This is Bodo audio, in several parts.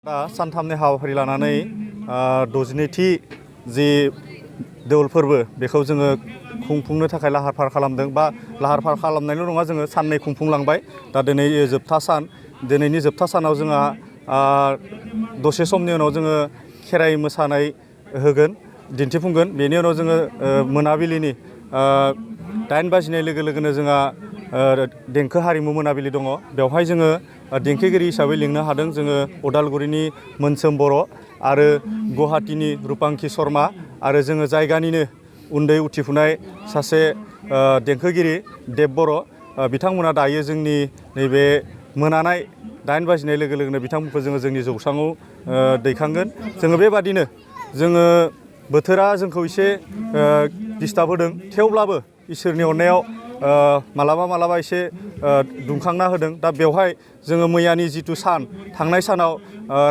दा सानथामनि हाबाफारि लानानै 62थि जि देवल फोरबो बेखौ जोङो खुंफुंनो थाखाय लाहार फाहार खालामदों बा लाहार फाहार खालामनायल' नङा जोङो साननै खुंफुंलांबाय दा दिनै जोबथा सान दिनैनि जोबथा सानाव जोंहा दसे समनि उनाव जोङो खेराइ मोसानाय होगोन दिन्थिफुंगोन बेनि उनाव जोङो मोनाबिलिनि 8 बाजिनाय लोगो लोगोनो जोंहा देंखो हारिमु मोनाबिलि दङ बेवहाय जोङो देंखोगिरि हिसाबै लिंनो हादों जोङो उदालगुरिनि मोनसोम बर' आरो गुवाहाटीनि रुपांखि शर्मा आरो जोङो जायगानिनो उन्दै उथिफुनाय सासे देंखोगिरि देब बर' बिथांमोना दायो जोंनि नैबे मोनानाय 8 बाजिनाय लोगो लोगोनो बिथांमोनखौ जोङो जोंनि जौसाङाव दैखांगोन जोङो बेबादिनो जोङो बोथोरा जोंखौ एसे डिस्टार्ब होदों थेवब्लाबो इसोरनि अननायाव मालाबा एसे दुंखांना होदों दा बेवहाय जोङो मैयानि जिथु सान थांनाय सानाव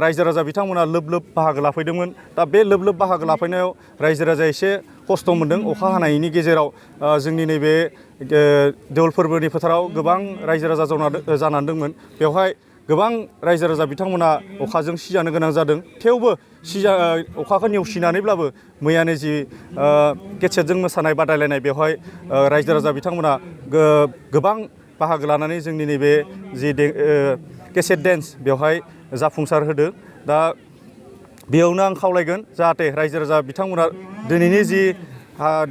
रायजो राजा बिथांमोना लोब बाहागो लाफैदोंमोन दा बे लोब बाहागो लाफैनायाव रायजो राजाया एसे खस्थ' मोनदों अखा हानायनि गेजेराव जोंनि नैबे देवल फोरबोनि फोथाराव गोबां रायजो राजा जानानै दंमोन बेवहाय गोबां रायजो राजा बिथांमोना अखाजों सिजानो गोनां जादों थेवबो अखाखौ नेवसिनानैब्लाबो मैयानि जि केसेटजों मोसानाय बादायलायनाय बेवहाय रायजो राजा बिथांमोना गोबां बाहागो लानानै जोंनि नैबे जि केसेट डेन्स बेवहाय जाफुंसार होदों दा बेयावनो आं खावलायगोन जाहाथे रायजो राजा बिथांमोना दिनैनि जि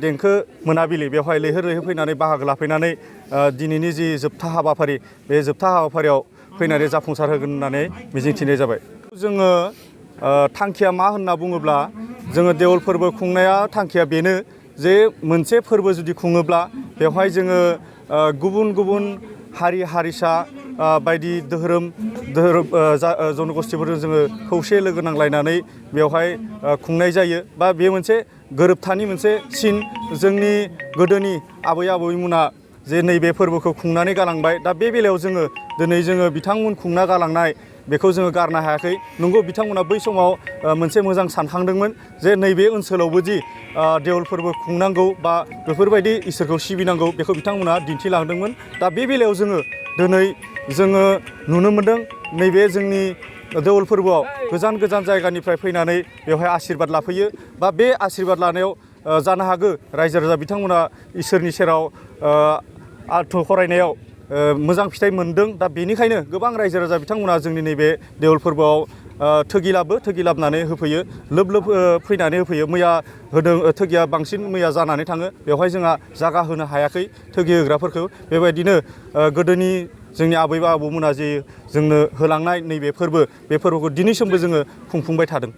देंखो मोनाबिलि बेवहाय लैहोर फैनानै बाहागो लाफैनानै दिनैनि जि जोबथा हाबाफारि बे जोबथा हाबाफारियाव फैनानै जाफुंसार होगोन होननानै मिजिंथिनाय जाबाय जोङो थांखिया मा होनना बुङोब्ला जोङो देवल फोरबो खुंनाया थांखिया बेनो जे मोनसे फोरबो जुदि खुङोब्ला बेवहाय जोङो गुबुन हारि हारिसा बायदि धोरोम जनगोष्ठीफोरजों जोङो खौसे लोगो नांलायनानै बेवहाय खुंनाय जायो बा बे मोनसे गोरोबथानि मोनसे सिन जोंनि गोदोनि आबै आबौमोना जे नैबे फोरबोखौ खुंनानै गालांबाय दा बे बेलायाव दिनै जोङो बिथांमोन खुंना गालांनाय बेखौ जोङो गारनो हायाखै नंगौ बिथांमोना बै समाव मोनसे मोजां सानखांदोंमोन जे नैबे ओनसोलावबो दि देवल फोरबो खुंनांगौ बा बेफोरबायदि इसोरखौ सिबिनांगौ बेखौ बिथांमोना दिन्थिलांदोंमोन दा बे बेलायाव दिनै जोङो नुनो मोनदों नैबे जोंनि देवल फोरबोआव गोजान जायगानिफ्राय फैनानै बेवहाय आशीर्बाद लाफैयो बा बे आशीर्बाद लानायाव जानो हागौ रायजो राजा बिथांमोना इसोरनि सेराव आरथ खरायनायाव मोजां फिथाइ मोनदों दा बेनिखायनो गोबां रायजो राजा बिथांमोना जोंनि नैबे देवल फोरबोआव थोगिलाबनानै होफैयो लोब फैनानै होफैयो मैया होदों थोगिया बांसिन मैया जानानै थाङो बेवहाय जोंहा जागा होनो हायाखै थोगि होग्राफोरखौ बेबायदिनो गोदोनि जोंनि आबै आबौमोना जे जोंनो होलांनाय नैबे फोरबो बे फोरबोखौ दिनैसिमबो जोङो खुंफुंबाय थादों